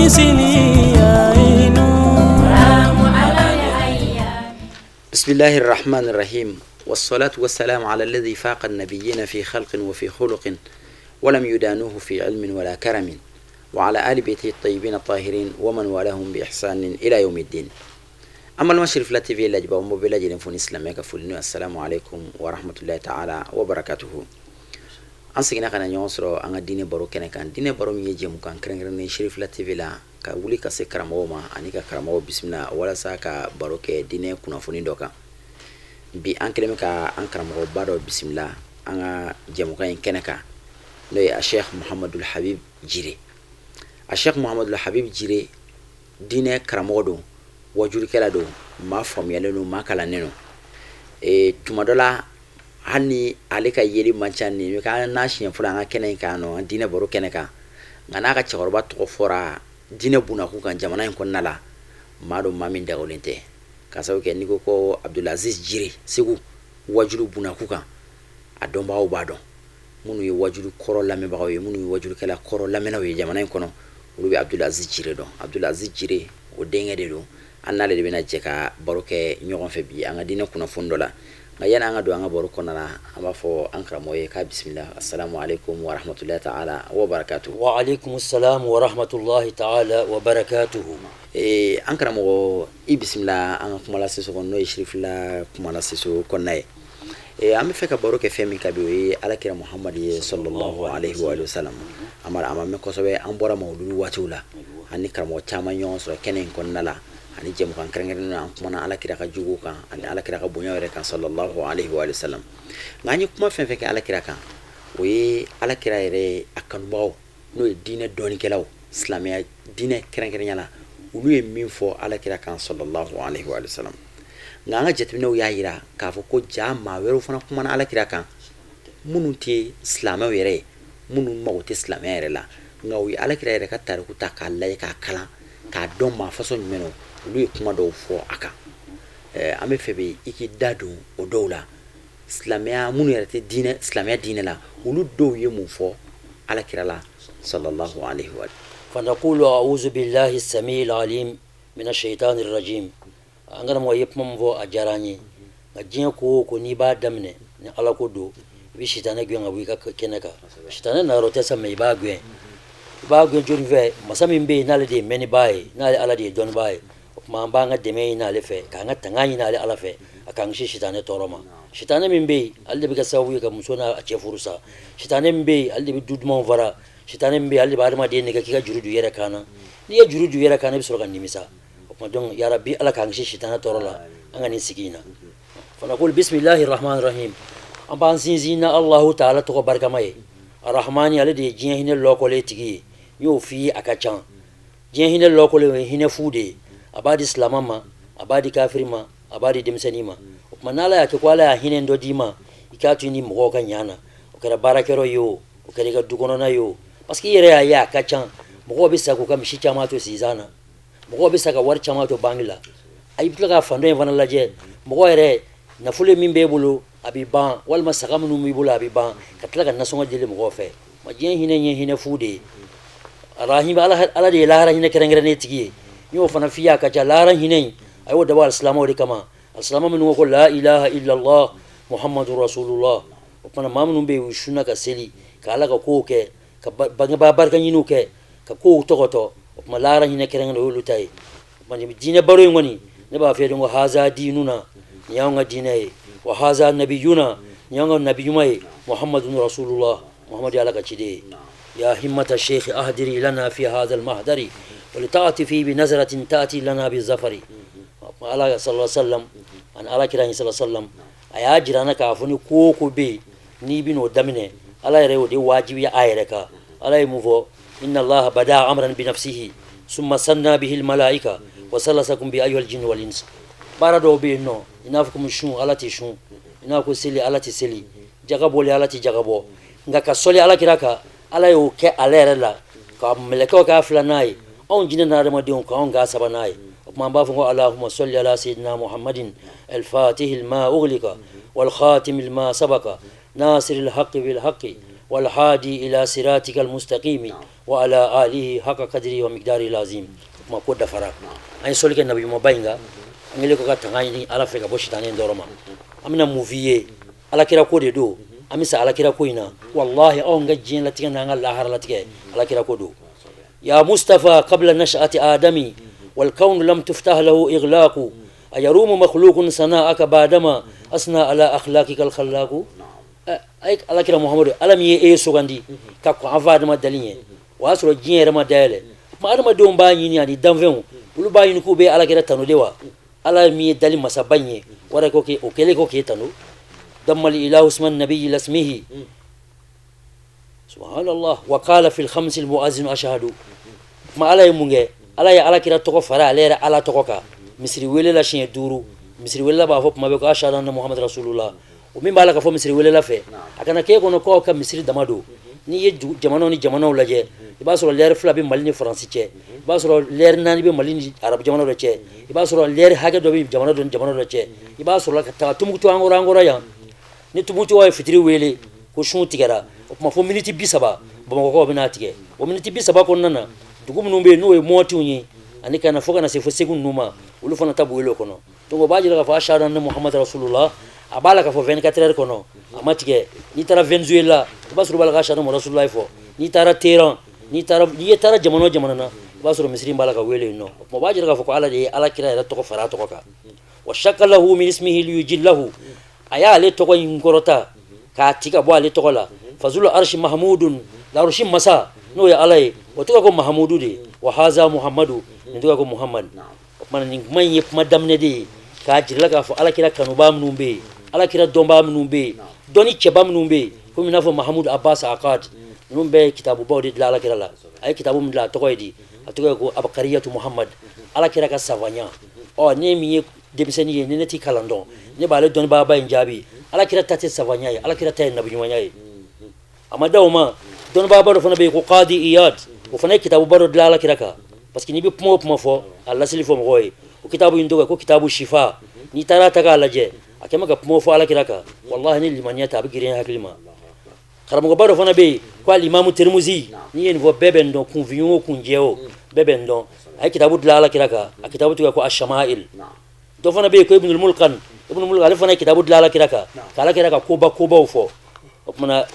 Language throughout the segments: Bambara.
misli aynu. بسم الله الرحمن الرحيم، والصلاة والسلام على الذي فاق النبيين في خلق وفي خلق، ولم يدانوه في علم ولا كرم، وعلى آل بيته الطيبين الطاهرين ومن والاهم بإحسان إلى يوم الدين. An balima Cherifla TV lajɛbaaw, n b'aw bɛɛ lajɛlen fo ni silamɛya ka foli n'o ye. Assalamu alaikum wa rahmatullahi ta'ala wa barakatuhu. An seginna ka na ɲɔgɔn sɔrɔ an ka diinɛ baro kɛnɛ kan, diinɛ baro min ye jɛmukan kɛrɛnkɛrɛnnen Cherifla TV la, ka wuli ka se karamɔgɔw ma ani ka karamɔgɔw bisimila walasa ka baro kɛ diinɛ kunnafoni dɔ kan. Bi an kɛlen bɛ ka an karamɔgɔba dɔ bisimila an ka jɛmukan in kɛnɛ kan, n'o ye a Sheikh Muhamadul Habib Jire. A Sheikh Muhamadul Habib Jire, diinɛ karamɔgɔ don, wajulikɛla don, maa faamuyalen don, maa kalannen don. Tuma dɔ la, hali ni ale ka yeli man ca, nin bɛ n'a siɲɛ fɔlɔ an ka kɛnɛ in kan nɔ, diinɛ baro kɛnɛ kan, nka n'a ka cɛkɔrɔba tɔgɔ fɔra diinɛ bunakun kan jamana in kɔnɔna la, maa don, maa min dagalen tɛ, ka sababu kɛ n'i ko ko Abdulaziz Jire Segu wajulu bunakun kan, a dɔnbagaw b'a dɔn. Minnu ye wajulu kɔrɔ lamɛnbagaw ye, minnu ye wajulukɛla kɔrɔ lamɛnnaw ye jamana in kɔnɔ, olu bɛ Abdulaziz Jire dɔn. Abdulaziz Jire, o denkɛ de don. An n'ale de bɛna jɛ ka baro kɛ ɲɔgɔn fɛ bi an ka diinɛ kunnafoni dɔ la. Nka yanni an ka don an ka baro kɔnɔna la, an b'a fɔ an karamɔgɔ ye k'a bisimila. Assalamu alaikum wa rahmatullahi ta'ala wa barakatuh. Wa alaikum salam wa rahmatullahi ta'ala wa barakatuhu. An karamɔgɔ, i bisimila an ka kumalaseso kɔnɔ, n'o ye Cherifla kumalaseso kɔnɔna ye. An bɛ fɛ ka baro kɛ fɛn min kan bi, o ye alakira Muhamadu ye, sallallahu alaihi wa sallam. A ma mɛn kosɛbɛ, an bɔra mawuludu waatiw la, an ni karamɔgɔ caman ɲɔgɔn sɔrɔ kɛnɛ in kɔnɔna la ani jɛmukan kɛrɛnkɛrɛnnen na, an kumana alakira ka jogo kan ani alakira ka bonya yɛrɛ kan, sallallahu alaihi wa sallam. Nka an ye kuma fɛn fɛn kɛ alakira kan, o ye alakira yɛrɛ a kanubagaw, n'o ye diinɛ dɔnnikɛlaw, silamɛya diinɛ kɛrɛnkɛrɛnya la, olu ye min fɔ alakira kan, sallallahu alaihi wa sallam. Nka an ka jateminɛw y'a jira k'a fɔ ko ja maa wɛrɛw fana kumana alakira kan, minnu tɛ silamɛw yɛrɛ ye, minnu mago tɛ silamɛya yɛrɛ la, nka u ye alakira yɛrɛ ka tariku ta k'a lajɛ, k'a kalan, k'a dɔn maa fasɔn jumɛn don, olu ye kuma dɔw fɔ a kan. An bɛ fɛ bi i k'i da don o dɔw la, silamɛya minnu yɛrɛ tɛ diinɛ, silamɛya diinɛ la, olu dɔw ye mun fɔ alakira la, sallallahu alaihi wa Fanaqulu a'udhu billahi as-sami'il alim min ash-shaytanir rajim. An karamɔgɔ ye kuma min fɔ, a diyara an ye. Nka diɲɛ ko o ko, n'i b'a daminɛ ni Ala ko don, i bɛ sitanɛ gɛn ka bɔ i ka kɛnɛ kan. Sitanɛ nayɔrɔ tɛ sa, mɛ i b'a gɛn. I b'a gɛn jɔni fɛ? Masa min bɛ yen, n'ale de ye mɛnnibaa ye, n'ale Ala de ye dɔnnibaa ye. O tuma an b'an ka dɛmɛ ɲini ale fɛ, k'an ka tanga ɲini ale Ala fɛ, a k'an kisi sitanɛ tɔɔrɔ ma. Sitanɛ min bɛ yen, ale de bɛ kɛ sababu ye ka muso n'a cɛ furu sa. Sitanɛ min bɛ yen, ale de bɛ du dumanw fara. Sitanɛ min bɛ yen, ale de bɛ adamaden nɛgɛ k'i ka juru don i yɛrɛ kan na. N'i ye juru don i yɛrɛ kan na, i bɛ sɔrɔ ka nimisa. O tuma donc, yarabi, Ala k'an kisi sitanɛ tɔɔrɔ la an ka nin sigi in na. Fanaqul bisimilahi rahman rahim. An b'an sinsin na Alahu taala tɔgɔ barikama ye. Arahmani, ale de ye diɲɛ hinɛ lɔkɔlen tigi ye. N y'o f'i ye, a ka ca. Diɲɛ hinɛ lɔkɔlen, o ye hinɛ fu de ye. A b'a di silama ma, a b'a di kafiri ma, a b'a di denmisɛnnin ma. O tuma n'Ala y'a kɛ ko Ala y'a hinɛ dɔ d'i ma, i k'a to i ni mɔgɔw ka ɲa na. O kɛra baarakɛyɔrɔ ye o, o kɛra i ka du kɔnɔna ye o, parce que i yɛrɛ y'a ye, a ka ca, mɔgɔw bɛ sa k'u ka misi caman to sizan na, mɔgɔw bɛ sa ka wari caman to banki la. A i bɛ tila ka fan dɔ in fana lajɛ, mɔgɔ yɛrɛ nafolo min b'e bolo, a bɛ ban, walima saga minnu b'i bolo, a bɛ ban, ka tila ka nasɔngɔ deli mɔgɔw fɛ. Ma diɲɛ hinɛ ye hinɛ fu de ye. Arahim, Ala de ye lahara hinɛ kɛrɛnkɛrɛnnen tigi ye. N y'o fana f'i ye, a ka ca. Lahara hinɛ in, a y'o dabɔ alisilamɛw de kama, alisilamɛ minnu ko la ilaha illallah muhammadu rasulullah. O fana, maa minnu bɛ yen, u sunna ka seli, ka Ala ka kow kɛ, ka bangebaa barika ɲiniw kɛ, ka kow tɔgɔtɔ, o tuma lahara hinɛ kɛrɛnkɛrɛn, o y'olu ta ye. O tuma diinɛ baro in kɔni, ne b'a f'i ye ko haza dinuna, nin y'anw ka diinɛ ye, wa haza nabiyuna, nin y'anw ka nabi ɲuman ye, muhammadun rasulullah, Muhammadu Ala ka ciden ye. Ya himmata sheikh ahdiri lana fi hadha almahdari walita'tifi bi nazratin ta'ti lana bi zafari. Ala sallallahu alaihi wasallam ani Ala kira sallallahu alaihi wasallam, a y'a jira an na k'a fɔ ni ko o ko bɛ yen, n'i bɛn'o daminɛ, Ala yɛrɛ y'o de wajibiya a yɛrɛ kan. Ala ye mun fɔ? Inna Allaha bada amran bi nafsihi summa sanna bihi almalaika wa salasakum bi ayyuhal jinni wal ins. Baara dɔw bɛ yen nɔ, i n'a fɔ komi sun, Ala tɛ sun, i n'a fɔ ko seli, Ala tɛ seli, jaga bɔli, Ala tɛ jaga bɔ, nka ka sɔli Ala kira kan, Ala y'o kɛ ale yɛrɛ la, ka mɛlɛkɛw k'a filanan ye, anw jinɛ n'a adamadenw k'anw k'a sabanan ye. O tuma an b'a fɔ ko alahuma sɔli ala sayyidina muhammadin alfatihi lima ughliqa wal khatimi lima sabaka nasiri alhaqi bilhaqi wal hadi ila siratika almustaqimi. Wa ala alihi haka kadiri wa miqdari lazim. Kuma ko dafara, an ye sɔli kɛ nabi ɲumanba in kan. An kɛlen ko ka tanga ɲini Ala fɛ ka bɔ sitanɛ in tɔɔrɔ ma. An bɛna mun f'i ye? Alakira ko de don. An bɛ sa alakira ko in na. Wallahi, anw ka diɲɛ latigɛ n'an ka lahara latigɛ, alakira ko don. Ya Mustafa, qabla nash'ati adami wal kawn lam tuftah lahu ighlaqu, ayarumu makhluqun sana'aka ba'dama asna ala akhlaqika al khallaqu. Ay alakira Muhammadu, Ala min ye e sugandi ka kɔn an fa Adama dali ɲɛ, o y'a sɔrɔ diɲɛ yɛrɛ ma dayɛlɛ. Ma adamadenw b'a ɲini ani danfɛnw, olu b'a ɲini k'u bɛ alakira tanu de wa? Ala min ye dali masaba in ye, wara ko o kɛlen ko k'e tanu. Dammal ilahu isma nabiyyi lasmihi, subhanallah, wa qala fil khamsi al muazzin ashhadu. Ma Ala ye mun kɛ? Ala ye alakira tɔgɔ fara ale yɛrɛ Ala tɔgɔ kan misiri wele la siɲɛ 5. Misiri welela b'a fɔ tuma bɛɛ ko ashhadu anna Muhammad rasulullah. O min b'a la ka fɔ misiri welela fɛ, a kana k'e kɔnɔ k'aw ka misiri dama don. N'i ye jamanaw ni jamanaw lajɛ, i b'a sɔrɔ lɛri 2 bɛ Mali ni Faransi cɛ, i b'a sɔrɔ lɛri 4 bɛ Mali ni arabu jamana dɔ cɛ, i b'a sɔrɔ lɛri hakɛ dɔ bɛ jamana dɔ ni jamana dɔ cɛ. I b'a sɔrɔ ka taga Tumutu, an kɔrɔ, an kɔrɔ yan, ni Tumutu ye fitiri wele ko sun tigɛra, o tuma fo miniti 30 Bamakɔkaw bɛna tigɛ. O miniti 30 kɔnɔna na, dugu minnu bɛ yen n'o ye Mɔtiw ye, ani ka na fo ka na se fo Segu ninnu ma, olu fana ta b'o wele o kɔnɔ. Donc o b'a jira k'a fɔ ashhadu anna Muhammad rasulullah, a b'a la k'a fɔ 24 heures kɔnɔ, a ma tigɛ. N'i taara Venezuela, i b'a sɔrɔ u b'a la ka ashhadu anna rasulullah fɔ. N'i taara Téhéran, n'i taara jamana o jamana na, i b'a sɔrɔ misiri b'a la ka wele yen nɔ. O tuma o b'a jira k'a fɔ ko Ala de ye Ala kira yɛrɛ tɔgɔ fara a tɔgɔ kan. Wa shakka lahu min ismihi liyujillahu, a y'ale tɔgɔ in kɔrɔta k'a ti ka bɔ ale tɔgɔ la. Fazulu arshi mahmudun, larushi masa n'o ye Ala ye, o tɔgɔ ko Mahamudu de. Wa haza Muhammadu, nin tɔgɔ ko Muhammad. O tuma nin kuma in ye kuma daminɛ de ye k'a jirala k'a fɔ alakira kanubaa minnu bɛ yen, alakira dɔnbaa minnu bɛ yen, dɔnni cɛba minnu bɛ yen, komi n'a fɔ Mahamudu Abbas Akad, ninnu bɛɛ ye kitabubaw de dilan alakira la. A ye kitabu min dilan, a tɔgɔ ye di? A tɔgɔ ye ko Abakariyatu Muhammad, alakira ka savanya. Ɔ ne min ye denmisɛnnin ye, ni ne t'i kalan dɔn, ne b'ale dɔnnibaaba in jaabi: alakira ta tɛ savanya ye, alakira ta ye nabiɲumanya ye. A ma da o ma, dɔnnibaaba dɔ fana bɛ yen ko Qadi Iyad, o fana ye kitabuba dɔ dilan alakira kan, parce que n'i bɛ kuma o kuma fɔ, a lasili fɔ mɔgɔw ye. O kitabu in tɔgɔ ko kitabu Shifa. N'i taara ta k'a lajɛ, a kɛma ka kuma fɔ alakira kan, wallahi, ni limaniya ta, a bɛ girin hakili ma. Karamɔgɔba dɔ fana bɛ yen ko alimamu Terimuzi. N'i ye nin fɔ, bɛɛ bɛ nin dɔn, kunfin o kunjɛ o, bɛɛ bɛ nin dɔn. A ye kitabu dilan alakira kan, a kitabu tɔgɔ ko Ashama'il. Dɔ fana bɛ yen ko Ibnul Mulkan. Ibnul Mulkan, ale fana ye kitabu dilan alakira kan, ka alakira ka koba kobaw fɔ. O tuma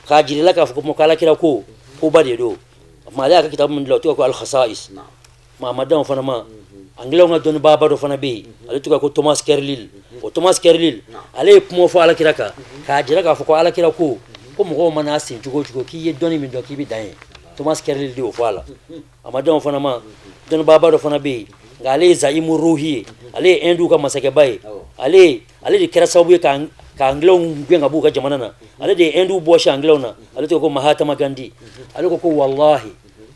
k'a jirila k'a fɔ ko alakira ko koba de don. O tuma ale y'a ka kitabu min dilan, o tɔgɔ ko Al-Khasa'is. Maa fana ma, Angilɛw ka dɔnnibaaba dɔ fana bɛ yen, ale tɔgɔ ko Thomas Carlyle. O Thomas Carlyle, ale ye kuma fɔ alakira kan k'a jira k'a fɔ ko alakira ko ko mɔgɔw mana sen cogo o cogo, k'i ye dɔnni min dɔn, k'i bɛ dan ye. Thomas Carlyle de y'o fɔ a la. A ma dɔn fana ma, dɔnnibaaba dɔ fana bɛ yen, nka ale ye Zaimu Ruhi ye, ale ye Hindu ka masakɛba ye. Ale de kɛra sababu ye ka Angilɛw gɛn ka b'u ka jamana na. Ale de ye Hindu bɔsi Angilɛw na. Ale tɔgɔ ko Mahatma Gandhi. Ale ko ko wallahi,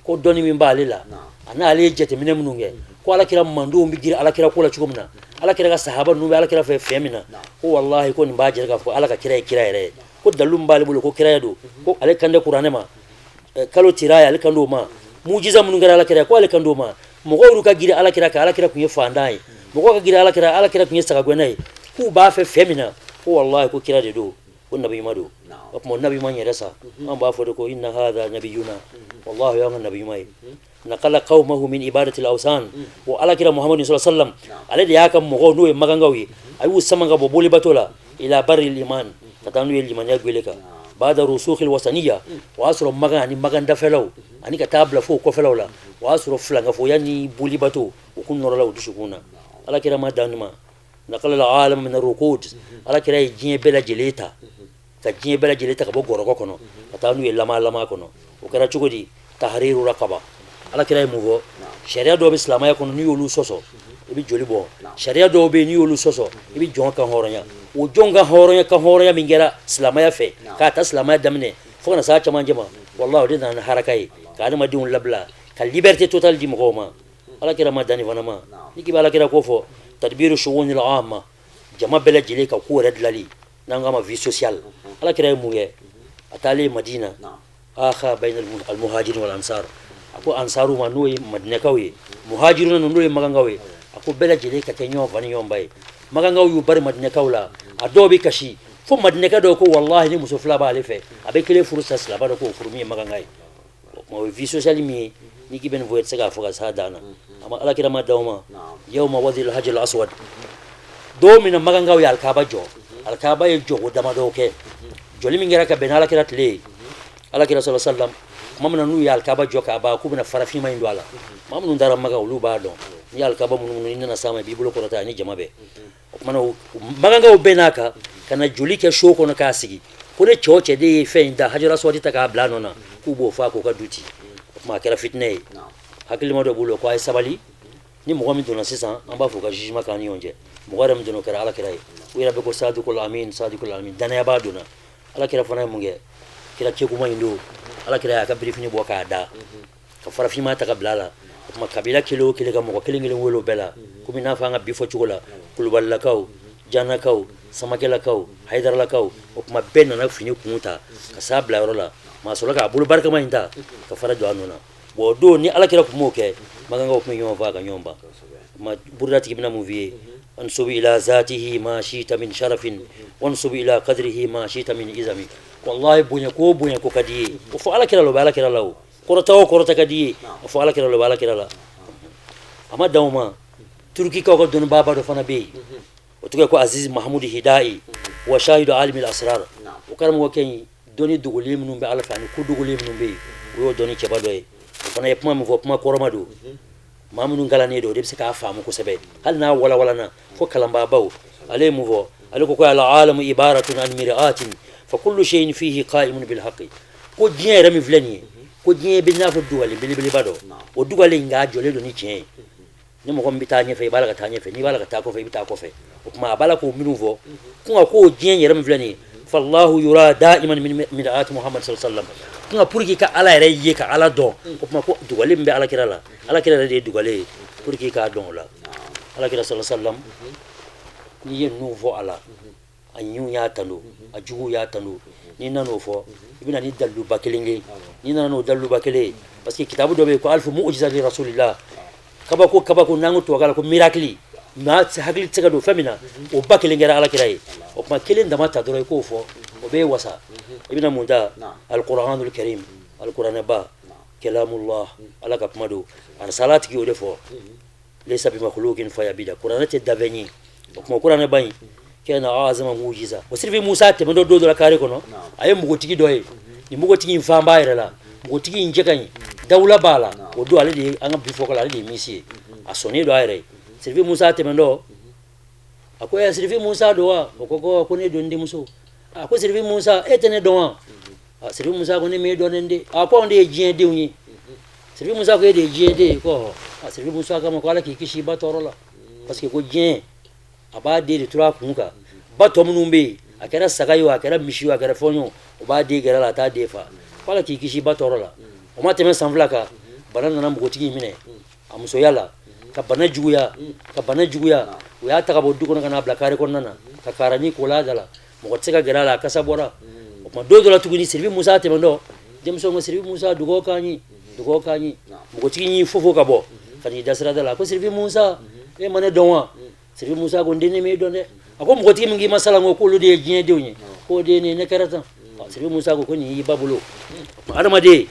ko dɔnni min b'ale la, a n'ale ye jateminɛ minnu kɛ, ko alakira mandenw bɛ girin alakira ko la cogo min na, alakira ka sahaba ninnu bɛ alakira fɛ fɛn min na, ko wallahi, ko nin b'a jira k'a fɔ Ala ka kira ye kira yɛrɛ ye, ko dalilu min b'ale bolo ko kiraya don, ko ale kan tɛ kuranɛ ma, kalo tira ye, ale kan d'o ma, mujiza minnu kɛra alakira ye, ko ale kan d'o ma. Mɔgɔw y'u ka girin alakira kan, alakira tun ye fantan ye, mɔgɔw ka girin alakira, alakira tun ye sagagɛnna ye, k'u b'a fɛ fɛn min na, ko wallahi, ko kira de don, ko nabi ɲuman don. O tuma nabi ɲuman yɛrɛ sa, an b'a fɔ de ko inna hadha nabiyuna, wallahi, y'an ka nabi ɲuman ye. Nakala qawmahu min ibadati al-awsan, wa alakira Muhammadu sallallahu alaihi wasallam, ale de y'a ka mɔgɔw, n'o ye magangaw ye, a y'u sama ka bɔ bolibato la, ila barri liman, ka taa n'u ye limaniya gwele kan, bada rusukhil wasaniya. O y'a sɔrɔ magan ani magan dafɛlaw ani ka taa bila fo kɔfɛlaw la, o y'a sɔrɔ filankafoya ni bolibato o kun nɔrɔla u dusukun na. Alakira ma dan ma, nakala al-alam min ar-ruqud, alakira ye diɲɛ bɛɛ lajɛlen ta, ka diɲɛ bɛɛ lajɛlen ta ka bɔ gɔrɔkɔ kɔnɔ ka taa n'u ye lama lama kɔnɔ. O kɛra cogo di? Tahriru raqaba. Alakira ye mun fɔ? Sariya dɔw bɛ silamɛya kɔnɔ, n'i y'olu sɔsɔ, i bɛ joli bɔ. Sariya dɔw bɛ yen, n'i y'olu sɔsɔ, i bɛ jɔn kan hɔrɔnya. O jɔn ka hɔrɔnya, ka hɔrɔnya min kɛra silamɛya fɛ k'a ta silamɛya daminɛ fo ka na s'a camancɛ ma, wallahi, o de nana ni haraka ye ka adamadenw labila, ka liberté totale di mɔgɔw ma. Alakira ma dan nin fana ma. Ni k'i bɛ alakira ko fɔ, tadbiru shughunil amma, jama bɛɛ lajɛlen ka ko yɛrɛ dilali, n'an k'a ma vie sociale. Alakira ye mun kɛ a taalen Madina? Akha bayna al-muhajirin wal ansar. A ko ansaru ma, n'o ye madinɛkaw ye, muhajiruna, n'o ye magankaw ye, a ko bɛɛ lajɛlen ka kɛ ɲɔgɔn fa ni ɲɔgɔn ba ye. Magankaw y'u bari madinɛkaw la, a dɔw bɛ kasi fo madinɛkɛ dɔw ko wallahi, ni muso fila b'ale fɛ, a bɛ kelen furu sa, silaba dɔ k'o furu min ye maganka ye. Tuma o ye vie sociale min ye, n'i k'i bɛ nin fɔ, i tɛ se k'a fɔ ka s'a dan na. A ma alakira ma d'aw ma. Yawma wadil hajjal aswad, don min na makankaw ye alikaba jɔ, alikaba ye jɔko damadɔ kɛ. Jɔli min kɛra ka bɛn n'alakira tile ye, alakira sɔrɔ sallam, tuma min na n'u ye alikaba jɔ k'a ban, k'u bɛna farafinma in don a la, maa minnu taara Maka, olu b'a dɔn. N'i ye alikaba munumunu, n'i nana s'a ma, i b'i bolo kɔrɔta ani jama bɛɛ. O tuma na makankaw bɛɛ n'a kan ka na joli kɛ so kɔnɔ k'a sigi ko ne cɛ o cɛ de ye fɛn in da, hajara aswadi ta k'a bila a nɔ na, k'u b'o faa k'u ka du ci. O tuma a kɛra fitinɛ ye. Hakilima dɔ b'u la ko a ye sabali, ni mɔgɔ min donna sisan, an b'a fɔ ka jugement k'an ni ɲɔgɔn cɛ. Mɔgɔ yɛrɛ min donna, o kɛra ala kira ye. U yɛrɛ bɛ ko sadikul amin, sadikul amin, danayabaa donna. Ala kira fana ye mun kɛ? Kira kekuma in don, ala kira y'a ka birifini bɔ k'a da, ka farafinma ta ka bila a la. O tuma kabila kelen o kelen ka mɔgɔ kelen kelen wele o bɛɛ la, komi n'a fɔ an ka bi fɔ cogo la, kulubalilakaw, janakaw, samakɛlakaw, hayidaralakaw. O tuma bɛɛ nana fini kun ta ka s'a bila yɔrɔ la. Maa sɔrɔ k'a bolo barikama in ta ka fara don a nɔ na. Bon, o don ni alakira tun m'o kɛ, makankaw tun bɛ ɲɔgɔn faa ka ɲɔgɔn ban. Ma buruda tigi bɛna mun f'i ye? Ansubu ila zatihi ma shita min sharafin, wansubu ila qadrihi ma shita min izami. Wallahi, bonya ko bonya ko ka di ye, o fɔ alakira la, o bɛ alakira la. O kɔrɔta o kɔrɔta ka di ye, o fɔ alakira la, o bɛ alakira la. A ma dan o ma, turukikaw ka dɔnnibaaba dɔ fana bɛ yen, o tɔgɔ ye ko Aziz Mahamudu Hidai wa shahidu alimi asrar. O karamɔgɔkɛ in, dɔnni dogolen minnu bɛ ala fɛ ani ko dogolen minnu bɛ yen, o y'o dɔnni cɛba dɔ ye. O fana ye kuma min fɔ, kuma kɔrɔma don. Maa minnu kalannen don, o de bɛ se k'a faamu kosɛbɛ, hali n'a walawalana fo kalanbaabaw. Ale ye mun fɔ? Ale ko al alamu ibaratun an mir'atin fa kullu shay'in fihi qa'imun bil haqqi. Ko diɲɛ yɛrɛ min filɛ nin ye, ko diɲɛ bɛ n'a fɔ dugalen belebeleba dɔ. O dugalen in, nka jɔlen don ni tiɲɛ ye. Ni mɔgɔ min bɛ taa ɲɛfɛ, i b'a la ka taa ɲɛfɛ. N'i b'a la ka taa kɔfɛ, i bɛ taa kɔfɛ. O tuma a b'a la k'o minnu fɔ ko nka k'o diɲɛ yɛrɛ min filɛ nin ye, fallahu yura daiman min mir'ati Muhammad sallallahu alaihi wasallam. Ko nka pour que ka ala yɛrɛ ye, ka ala dɔn, o tuma ko dugalen min bɛ ala kira la, ala kira yɛrɛ de ye dugalen ye pour que k'a dɔn. O la ala kira sallallahu alaihi wasallam, n'i ye ninnu fɔ a la, a ɲinw y'a tando, a juguw y'a tando. N'i nan'o fɔ, i bɛ na ni daliluba kelen ye. N'i nana n'o daliluba kelen ye, parce que kitabu dɔ bɛ yen ko alifu mu'jizati rasulillah, kabako kabako, n'an ko tubabukan na ko miracle, maa hakili tɛ se ka don fɛn min na, o ba kelen kɛra ala kira ye. O tuma kelen dama ta dɔrɔn i k'o fɔ, o bɛ wasa. I bɛna mun ta? Alquranul karim, alquranɛba, kalamullah, ala ka kuma don. Arisala tigi o de fɔ, laysa bi makhluqin fayabida, kuranɛ tɛ danfɛn ye. O tuma kuranɛba in kana azama mujiza. O sirifi Musa tɛmɛtɔ don dɔ la kare kɔnɔ, a ye npogotigi dɔ ye. Nin npogotigi in fan b'a yɛrɛ la, npogotigi in cɛ ka ɲi, dawula b'a la. O don, ale de ye an ka bi fɔkɔ la, ale de ye misi ye, a sɔnnen don a yɛrɛ ye. Sirifi Musa tɛmɛtɔ, a ko sirifi Musa don wa? O ko ne don, n denmuso. A ko sirifi Musa, e tɛ ne dɔn wa? Sirifi Musa ko ne m'e dɔn ne den. A ko anw de ye diɲɛ denw ye. Sirifi Musa ko e de ye diɲɛ den ye? Ko sirifi Musa kama ko ala k'i kisi ba tɔɔrɔ la, parce que ko diɲɛ a b'a den de turu a kun kan. Ba tɔ minnu bɛ yen, a kɛra saga ye o, a kɛra misi o, a kɛra fɛn ye o, o b'a den gɛrɛ la, a t'a den fa. Ko ala k'i kisi ba tɔɔrɔ la. O ma tɛmɛ san 2 kan, bana nana npogotigi in minɛ a musoya la, ka bana juguya, ka bana juguya. U y'a ta ka bɔ du kɔnɔ ka n'a bila kare kɔnɔna na, ka karani ko la da la, mɔgɔ tɛ se ka gɛrɛ a la, a kasa bɔra. O tuma don dɔ la tuguni, sirifi Musa tɛmɛtɔ, denmuso ko sirifi Musa, dugawu k'an ye, dugawu k'an ye. Npogotigi y'i fofo ka bɔ ka n'i da sirada la. A ko sirifi Musa, e ma ne dɔn wa? Sirifi Musa ko n den, ne m'e dɔn dɛ. A ko npogotigi min k'i ma salan ko k'olu de ye diɲɛ denw ye, k'o den ne kɛra tan. Sirifi Musa ko nin y'i ba bolo. Adamaden,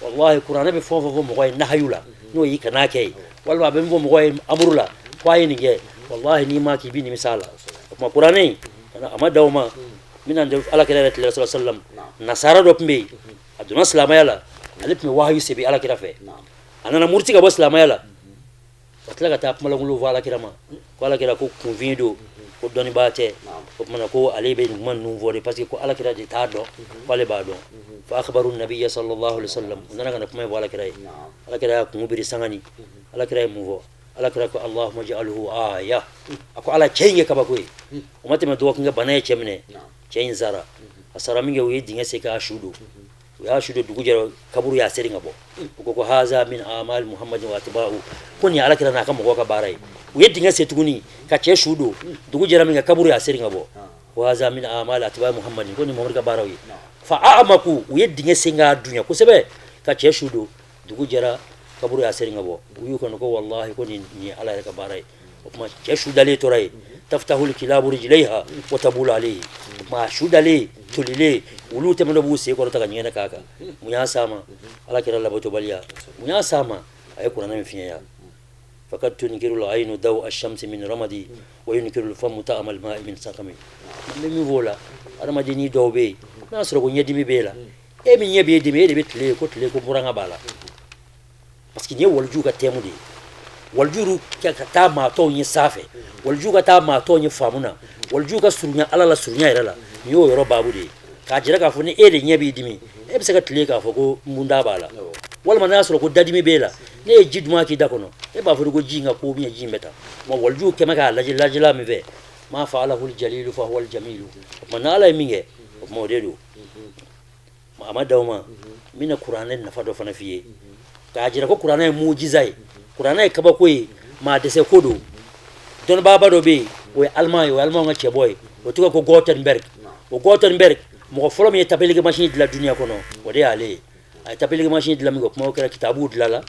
wallahi, kuranɛ bɛ fɛn o fɛn fɔ mɔgɔ ye nahayu la, n'o y'i kan'a kɛ ye, walima a bɛ min fɔ mɔgɔ ye amuru la, ko a ye nin kɛ, wallahi, n'i ma k'i bɛ nimisa a la. O tuma kuranɛ in, a ma dan o ma. N bɛna ala kira yɛrɛ tile sallallahu alaihi wasallam, nasara dɔ tun bɛ yen, a donna silamɛya la, ale tun bɛ wahayu sɛbɛn ala kira fɛ. A nana muruti ka bɔ silamɛya la, ka tila ka taa kumalankolon fɔ ala kira ma, ko ala kira ko kunfin don, ko dɔnnibaa tɛ. O tuma ko ale bɛ nin kuma ninnu fɔ de parce que ko ala kira de t'a dɔn, ko ale b'a dɔn. Fa akhbaru nabiyya sallallahu alaihi wasallam, u nana ka na kuma in fɔ ala kira ye. Ala kira y'a kun biri sangani. Ala kira ye mun fɔ? Ala kira ko allahumma ja'alhu aya. A ko ala, cɛ in kɛ kabako ye. O ma tɛmɛ dɔgɔkun kɛ, bana ye cɛ minɛ, cɛ in sara. A sara min kɛ, u ye dingɛ sen k'a su don. U y'a su don, dugu jɛra, kaburu y'a seri ka bɔ. U ko haza min amal muhammadin wa atba'u, ko nin ye ala kira n'a ka mɔgɔw ka baara ye. U ye dingɛ sen tuguni ka cɛ su don, dugu jɛra min kɛ, kaburu y'a seri ka bɔ. Ko haza min amal atba'i muhammadin, ko nin Muhammadu ka baaraw ye. Fa amaku, u ye dingɛ sen k'a dunya kosɛbɛ ka cɛ su don, dugu jɛra, kaburu y'a seri ka bɔ. U y'u kɔnɔ ko wallahi, ko nin ye ala yɛrɛ ka baara ye. O tuma cɛ su dalen tora yen. taftahul kilabu rijlaiha wa tabulu alayhi. Ma su dalen tolilen, olu tɛmɛtɔ b'u sen kɔrɔta ka ɲɛgɛnɛ k'a kan. Mun y'a s'a ma? Ala kira labatobaliya. Mun y'a s'a ma? A ye kuranɛ min fiɲɛya. Fakad tunkiru al-aynu daw ash-shamsi min ramadi wa yunkiru al-famu ta'ama al-ma'i min saqami. N bɛ min f'o la, adamadennin dɔw bɛ yen, n'a y'a sɔrɔ ko ɲɛdimi b'e la, e min ɲɛ b'e dimi, e de bɛ tile ye ko tile ko buranga b'a la, parce que nin ye walijuw ka thème de ye. Walijuw ka taa maa tɔw ɲɛ sanfɛ, walijuw ka taa maa tɔw ɲɛ faamu na, walijuw ka surunya Ala la surunya yɛrɛ la. Nin y'o yɔrɔ baabu de ye, k'a jira k'a fɔ ni e de ɲɛ b'i dimi, e bɛ se ka tile k'a fɔ ko nbunda b'a la, walima n'a y'a sɔrɔ ko dadimi b'e la, ne ye ji duman k'i da kɔnɔ, e b'a fɔ ko ji in ka ko min ye ji in bɛ taa. Ma walijuw kɛmɛ k'a lajɛ lajɛla min fɛ, ma fa'alahul jalilu fa huwal jamilu. O tuma n'Ala ye min kɛ, o tuma o de don. A ma dan o ma, n bɛna kuranɛ nafa dɔ fana f'i ye, k'a jira ko kuranɛ ye mujiza ye, kuranɛ ye kabako ye, maa dɛsɛ ko don. Dɔnnibaaba dɔ bɛ yen, o ye aliman ye, o ye alimanw ka cɛbɔ ye, o tɔgɔ ko Gutenberg. O Gutenberg, mɔgɔ fɔlɔ min ye tapelikɛ machine dilan dunuya kɔnɔ, o de y'ale ye. A ye tapelikɛ machine dilan min kɛ, kuma o kɛra, kitabuw dilanla,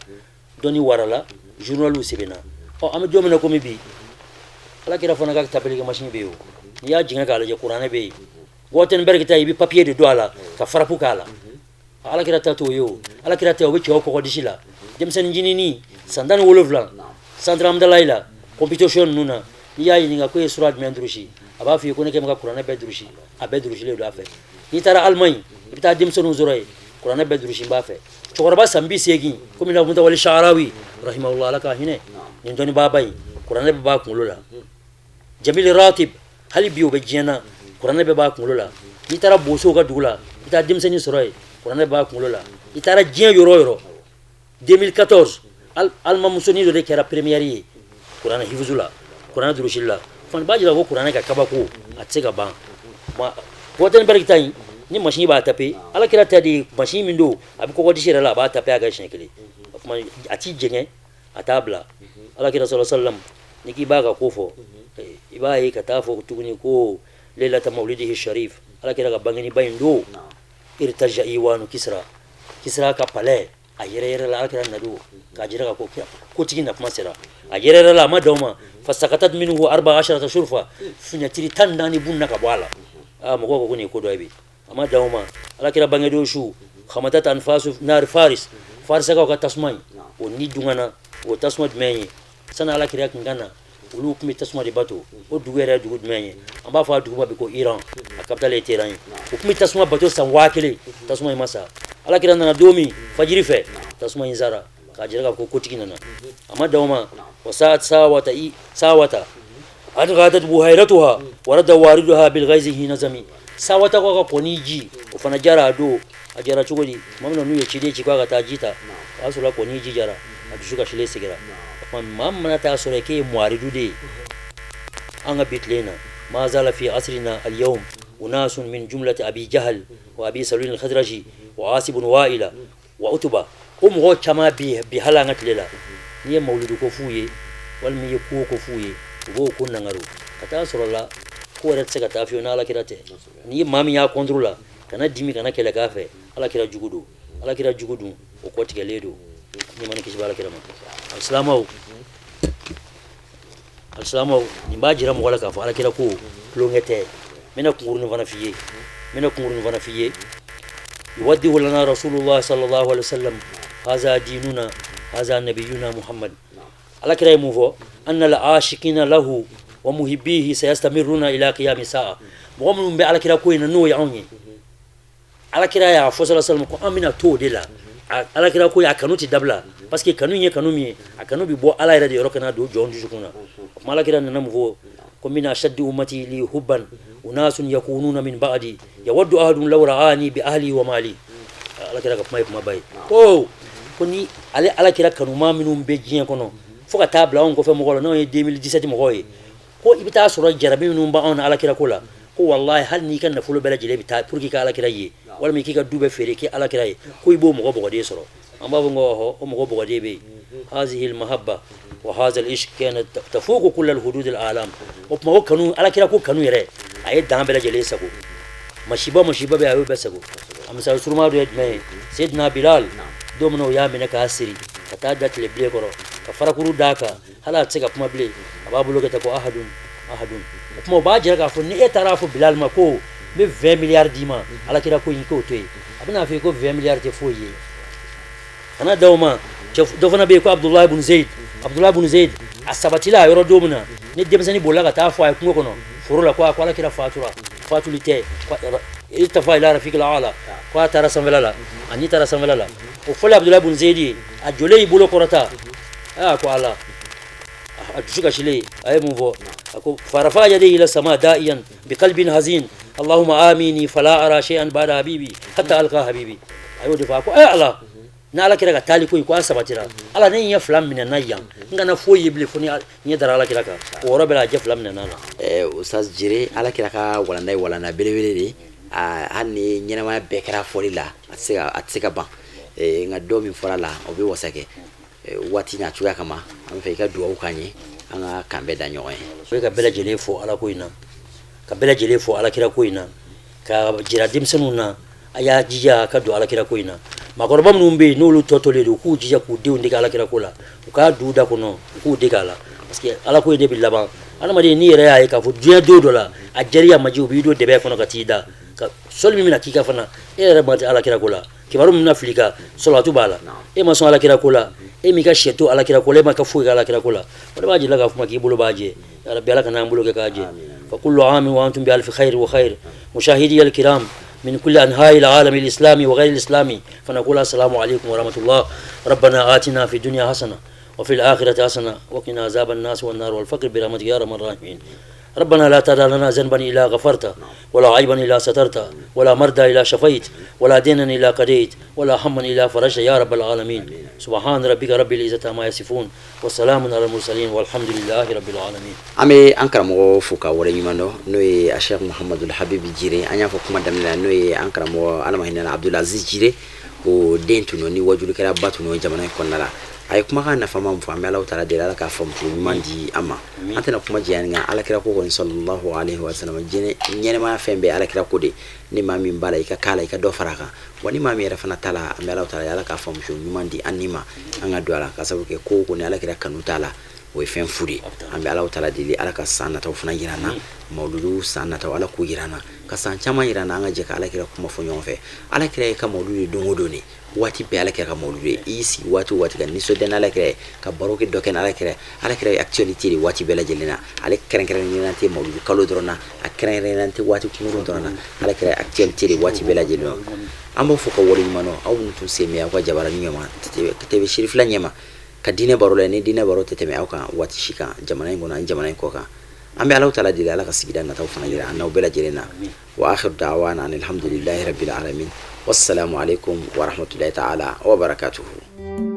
dɔnni warala, journaliw sɛbɛnna. Ɔ, an bɛ don min na komi bi, Ala kira fana ka tapelikɛ machine bɛ yen. O n'i y'a jigin k'a lajɛ, kuranɛ bɛ yen. Gutenberg ta, i bɛ papier de don a la ka frappe k'a la. Ala kira ta t'o ye. O Ala kira ta, o bɛ cɛw kɔgɔdisi la, denmisɛnnin jinini san 17, centre Hamdalayi la, compétition ninnu na, n'i y'a ɲininka ko e ye sura jumɛn durusi, a b'a f'i ye ko ne kɛlen bɛ ka kuranɛ bɛɛ durusi, a bɛɛ durusilen don a fɛ. N'i taara Allemagne, i bɛ taa denmisɛnninw sɔrɔ yen, kuranɛ bɛɛ durusi b'a fɛ. Cɛkɔrɔba san 80, komi n'a Mutawali Sharawi rahimahullah, Ala ka hinɛ nin dɔnnibaaba in, kuranɛ bɛɛ b'a kunkolo la. Jamil Ratib, hali bi o bɛ diɲɛ na, kuranɛ bɛɛ b'a kunkolo la. N'i taara Bosow ka dugu la, i taa denmisɛnnin sɔrɔ yen, kuranɛ b'a kunkolo la. I taara diɲɛ yɔrɔ o yɔrɔ, 2014, alimamusonin dɔ de kɛra première ye kuranɛ hifuzu la, kuranɛ durusili la. Fana b'a jira ko kuranɛ ka kabako, a tɛ se ka ban. Gutenberg ta in, ni machine b'a taper, Ala kira ta de, machine min don, a bɛ kɔgɔdisi yɛrɛ la, a b'a taper a ka siɲɛ kelen, o tuma a t'i jɛngɛ, a t'a bila. Ala kira sallallahu alaihi wasallam, ni k'i b'a ka ko fɔ, i b'a ye ka taa fɔ tuguni ko leilata maulidihi sharif, Ala kira ka bangeniba in don, irtaja iwanu Kisra, Kisra ka palais a yɛrɛ yɛrɛ la, Ala kira na don, k'a jira ka ko kotigi na kuma sera, a yɛrɛ yɛrɛ la. A ma dan o ma, fasakatat minhu arba asharata shurfa, finɛtiri 14 bunna ka bɔ a la. Aa, mɔgɔw ko ko nin ye ko dɔ ye bi. A ma dan o ma, Ala kira bangedon su, hamatat anfasu nar faris, farisakaw ka tasuma in, o ni dungana. O tasuma jumɛn ye? Sani Ala kira kun ka na, olu tun bɛ tasuma de bato. O dugu yɛrɛ ye dugu jumɛn ye? An b'a fɔ a dugu ma bi ko Iran, a capitale ye Téhéran ye. O tun bɛ tasuma bato san 1000, tasuma in ma sa. Ala kira nana don min fajiri fɛ, tasuma in sara, k'a jira k'a fɔ ko kotigi nana. A ma dan o ma, wa sa'at sawata i sawata adghadat buhayratuha wa radda wariduha bil ghaizi hina zami. Sawata ko ka kɔni ji, o fana jara a don. A jara cogo di? Tuma min na n'u ye ciden ci k'a ka taa ji ta, o y'a sɔrɔ kɔni ji jara, a dusu kasilen sigira. Maa mana taa sɔrɔ k'e ye muharidu de ye an ka bi tile in na, ma zala fi asrina al yawm unasun min jumlati abi jahal wa abi salul al khadraji wa asib wa'ila wa utuba. O mɔgɔ caman bi hali an ka tile la, n'i ye mawuludu ko f'u ye, walima i ye ko ko f'u ye, u b'o ko nangaro ka taa sɔrɔ la ko yɛrɛ tɛ se ka taa fiyewu n'Ala kira tɛ. N'i ye maa min y'a contre la, kana dimi, kana kɛlɛ k'a fɛ. Ala kira jugu don, Ala kira jugu dun, o kɔtigɛlen don. Ni ma ni kisi bɛ Ala kira ma. Alisilamɛw, alisilamɛw, nin b'a jira mɔgɔ la k'a fɔ Ala kira ko tulonkɛ tɛ. N bɛna kunkurunin fana f'i ye, n bɛna kunkurunin fana f'i ye. Yuwaddihu lana rasulullah sallallahu alaihi wasallam haza dinuna haza nabiyuna Muhammad. Ala kira ye mun fɔ? Anna al ashikina lahu wa muhibbihi sayastamirruna ila qiyami sa'a. Mɔgɔ minnu bɛ Ala kira ko in na, n'o ye anw ye, Ala kira y'a fɔ sallallahu alaihi wasallam ko an bɛna to o de la. Ala kira ko a kanu tɛ dabila, parce que kanu ye kanu min ye, a kanu bɛ bɔ Ala yɛrɛ de yɔrɔ ka na don jɔn dusukun na. O tuma Ala kira nana mun fɔ? Ko min ashaddi ummati li hubban unasun yakununa min ba'di yawaddu ahadun law ra'ani bi ahli wa mali. Ala kira ka kuma ye kumaba ye. Ko ni ale Ala kira kanuma minnu bɛ diɲɛ kɔnɔ, fo ka taa bila anw kɔfɛ mɔgɔw la, n'anw ye 2017 mɔgɔw ye, ko i bɛ taa sɔrɔ jarabi minnu b'anw na Ala kira ko la, ko wallahi hali n'i ka nafolo bɛɛ lajɛlen bɛ taa pour que i ka Ala kira ye, walima k'i ka du bɛɛ feere k'i Ala kira ye, ko i b'o mɔgɔ bɔgɔden sɔrɔ. An b'a fɔ ko ɔhɔ, o mɔgɔ bɔgɔden bɛ yen. Hazihi almahabba wa haza alishq kana tafuqu kull alhudud alalam. O tuma o kanu, Ala kira ko kanu yɛrɛ, a ye dan bɛɛ lajɛlen sago. Masiba masiba bɛ, a y'o bɛɛ sago. A misali suruma dɔ ye jumɛn ye? Seydina Bilal, don min na o y'a minɛ k'a siri ka taa da tile bilen kɔrɔ, ka farakuru d'a kan, hali a tɛ se ka kuma bilen, a b'a bolo kɛ tan ko ahadun. ahadun. O tuma o b'a jira k'a fɔ ni e taara fɔ Bilal ma ko n bɛ 20 milliards d'i ma alakira ko in k'o to yen, a bɛna fɔ i ko 20 milliards tɛ foyi ye. Kana da o ma. Dɔ fana bɛ yen ko Abudulayi bun Zeyid. Abudulayi bun Zeyid a sabatila a yɔrɔ don min na, ni denmisɛnnin bolila ka taa fɔ a ye kungo kɔnɔ foro la ko a ko alakira fatura, fatuli tɛ, irtafa ila rafiqil ala, ko a taara sanfɛla la, a ni taara sanfɛla la. O fɔlen Abudulayi bun Zeyid ye, a jɔlen y'i bolo kɔrɔta, a ko ala, a dusu kasilen a ye mun fɔ? A ko farafa yadayhi ila sama da'iyan bi qalbin hazin allahumma amini fala ara shay'an ba'da habibi hatta alqa habibi. A y'o de fɔ, a ko ay ala, ni ala kira ka taali ko in ko a sabatira, ala ne ɲɛ fila minɛna yan, n kana foyi ye bilen fo ni ɲɛ dara ala kira kan. O yɔrɔ bɛɛ la a ɲɛ fila minɛna la. Ustaz Jire, ala kira ka walanda ye walanda belebele de, hali ni ɲɛnamaya bɛɛ kɛra fɔli la, a tɛ se ka ban. Nka dɔ min fɔra la, o bɛ wasa kɛ waati n'a cogoya kama. An fɛ i ka dugawu k'an ye, an ka kan bɛɛ da ɲɔgɔn ye. O ye ka bɛɛ lajɛlen fo ala ko in na, ka bɛɛ lajɛlen fo ala kira ko in na, ka jira denmisɛnninw na a y'a jija ka don alakira ko in na. Maakɔrɔba minnu bɛ yen n'olu tɔ tolen don, u k'u jija k'u denw dege alakira ko la, u k'a du da kɔnɔ, u k'u dege a la, parce que ala ko in de bɛ laban. Adamaden n'i yɛrɛ y'a ye k'a fɔ diɲɛ don dɔ la a jɛri a ma ji, u b'i don dɛbɛ kɔnɔ ka t'i da ka sɔli min bɛna k'i kan fana, e yɛrɛ ma tɛ alakira ko la, kibaru min bɛna fili i kan, sɔlawatu b'a la, e ma sɔn alakira ko la, e m'i ka sɛ to alakira ko la, e ma ka foyi kɛ alakira ko la, o de b'a jira k'a fɔ ma k'i bolo b'a jɛ. Ya rabbi, ala kana an bolo kɛ k'a jɛ. Fa kullu amin wa antum bi alfi khair wa khair mushahidi al kiram من كل أنحاء العالم الإسلامي وغير الإسلامي، فنقول السلام عليكم ورحمة الله. ربنا آتنا في الدنيا حسنة وفي الآخرة حسنة وقنا عذاب الناس والنار والفقر برحمتك يا أرحم الراحمين. ربنا لا تدع لنا ذنبا إلا غفرته، ولا عيبا إلا سترته، ولا مرضى إلا شفيت، ولا دينا إلا قضيت، ولا هما إلا فرجت يا رب العالمين. سبحان ربك رب العزة عما يصفون وسلام على المرسلين والحمد لله رب العالمين. An bɛ an karamɔgɔ fo ka waleɲuman dɔn, n'o ye a Cheikh Muhamadul Habibi Jire. An y'a fɔ kuma daminɛ la, n'o ye an karamɔgɔ, ala ma hinɛ la, Abdulaziz Jire, o den tun don, ni wajulikɛla tun don jamana in kɔnɔna la. A ye kumakan nafama min fɔ, an bɛ Alahu taala deli, ala k'a faamu ɲuman di an ma. An tɛna kuma janya nka alakira ko kɔni, sallallahu alaihi wa sallam, ɲɛnɛmaya fɛn bɛɛ alakira ko de. Ni maa min b'a la, i ka k'a la, i ka dɔ fara a kan. Wa ni maa min yɛrɛ fana t'a la, an bɛ Alahu taala, ala k'a faamu ɲuman di an ni ma, an ka don a la, ka sababu kɛ ko ko ni alakira kanu t'a la, o ye fɛn fu de. An bɛ Alahu taala deli, ala ka san nataw fana yira an na, mawuludu san nataw, ala k'u yira an na, ka san caman yira an na, an ka jɛ ka alakira kuma fɔ ɲɔgɔn fɛ. Alakira ye ka mawuludu ye don o don de, waati bɛɛ alakira ka mawuludu ye. I y'i sigi waati o waati ka nisɔndiya n'ala kira ye, ka baro kɛ dɔ kɛ n'ala kira ye. Ala kira ye actualité de waati bɛɛ lajɛlen na. Ale kɛrɛnkɛrɛnnenya tɛ mawuludu kalo dɔrɔn na, a kɛrɛnkɛrɛnnenya tɛ waati kunkurun dɔrɔn na. Ala kira ye actualité de waati bɛɛ lajɛlen na. An b'aw fo ka waleɲuman dɔn, aw minnu tun sen bɛ aw ka jabaranin ɲɛma, TV Sirifila ɲɛma, ka diinɛ baro la. Ni diinɛ baro tɛ tɛmɛ aw kan waati si kan, jamana in kɔnɔ ani jamana in kɔ kan. An bɛ Alahu taala deli, ala ka sigida nataw fana yira an n'aw bɛɛ lajɛlen na. Wa akhiru da'wana alhamdulillahi rabbil alamin, wassalamu alaikum wa rahmatullahi ta'ala wa barakatuhu.